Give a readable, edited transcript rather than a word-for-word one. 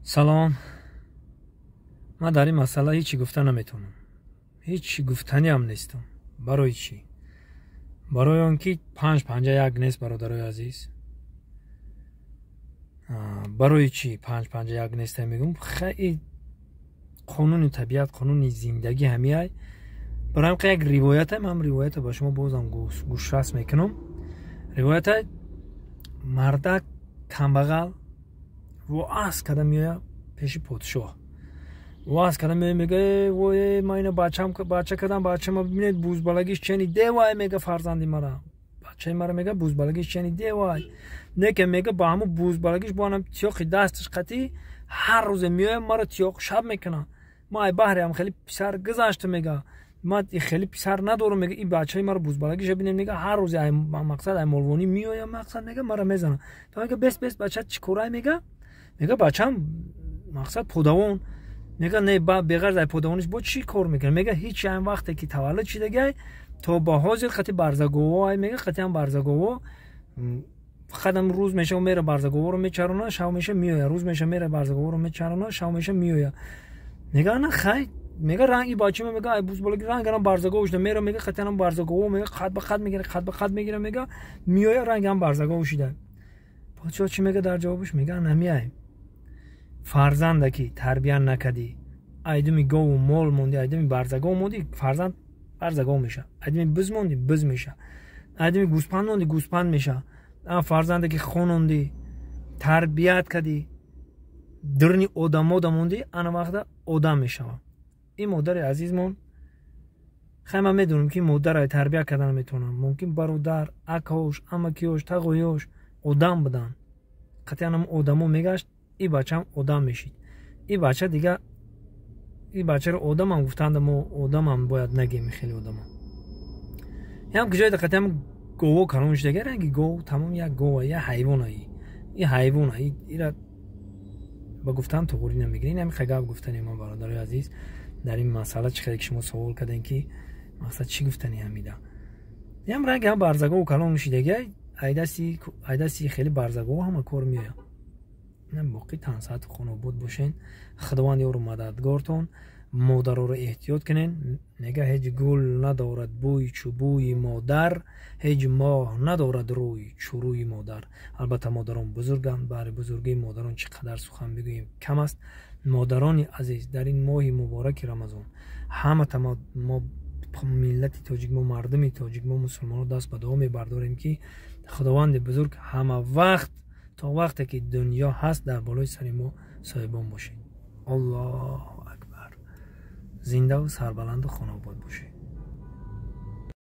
Салом. Ман дар ин масъала ҳечи гуфта наметавонам, ҳеч гуфтаниам нестам. Барои чӣ? Барои он ки панҷ панҷа як нест, бародарои азиз. Барои чӣ панҷ панҷа як нест мегӯм? Хай, қонуни табиат, қонуни зиндагӣ ҳамиай. Барои як ривоята, ман ривоята ба шумо бозам гӯшрас мекунам. Ривоята: мардак камбағал воаз карда меояд пеши подшоҳ. Воаз карда меояд, мега: «Вой, ман ина бачам, бача кардам, бачама бибинед, бузбалагиш чени девай». Мега: «Фарзанди мара, бачаи мара», мега, «бузбалагиш чени девай». Неке, мега, ба ҳамун бузбалагиш бо анам тиёқи дасташ қатӣ ҳар рӯзе меояд, мара тиёқ шаб мекунад. Ма ай баҳри ам хеле писар гузашта, мега, ма хеле писар надорам. Мега, ин бачаи мара бузбалагиша бинед, мега, ҳар рӯзе мақсад ай молвонӣ меояд, мақсад, мега, мара мезанад. Мега: «Бес, бес, бача чӣ корай?» Мега: «Бачам, мақсад, подавон». Мега: «Не, беғарз ай подавониш бо чӣ кор мекунад?» Мега: «Ҳеч, ам вақте ки таваллуд шидагай то ба ҳозир қати барзагово ай». Мега, қати ам барзагово фақат ам рӯз меша, мера, барзаговоро мечарона, шав меша, меоя, рӯз меша, мера, барзаговоро мечарона, шав меша, меоя. Мега: «Ана хай», мега, ранги бачама, мега, ай бузбалаги ранг анам барзагово шуда, мера, мега, қати анам барзагово, мега, қад ба қад мегира, қад ба қад мегира, мега, меоя, ранги ам барзагово шуда. Подшоҳ чӣ мега дар ҷавобаш? Мега: «Анамиай фарзанда ки тарбия накардӣ, айдуми гову мол монди, айдуми барзагов монди, фарзанд барзагов меша, айдуми биз монди, биз меша, айдуми гӯспанд монди, гӯспанд меша. Фарзанде ки хононди, тарбият кардӣ, дурни одамода монди, ана вақта одам мешава». Ин модари азизмон, хай, ман медонам, ки модарай тарбия карда наметавонам. Мумкин бародар, акош, амакиёш, тағоёш одам буданд, қатъиан одамо мегашт, и бачаам одам мешид. И бача дига, и бачаро одамам гуфтанда, мо одамам бояд нагем. Хеле одама ям куҷои қатъиан гово калон шудага, ранги гов тамом, як гова, як ҳайвона, и ҳайвона, ира ба гуфтан туғурӣ намегирӣ. Ин ҳами гап гуфтани ман, бародарои азиз, дар ин масъала. Чӣ хеле ки шумо савол кардем, ки мақсад чӣ гуфтани ҳамида, ям ранги ҳам барзагову калон шидага, айдасти хеле барзагову ҳама кор меояд. Боқӣ тансаату хонобод бошен, Худованд ёру мададгортон. Модароро эҳтиёт кунен. Мега: «Ҳеҷ гул надорад бӯй чу бӯи модар, ҳеҷ моҳ надорад рӯй чу рӯи модар». Албатта, модарон бузурганд. Баҳри бузургии модарон чӣ қадар сухан бигӯем, кам аст. Модарони азиз, дар ин моҳи мубораки Рамазон ҳамата мо миллати тоҷик, мо мардуми тоҷик, мо мусулмонро даст ба дуо мебардорем, ки Худованди бузург ҳама вақт, то вақте ки дунё ҳаст, дар болои сари мо соҳибон бошед. Аллоҳу акбар! Зиндаву сарбаланду хонобод бошед.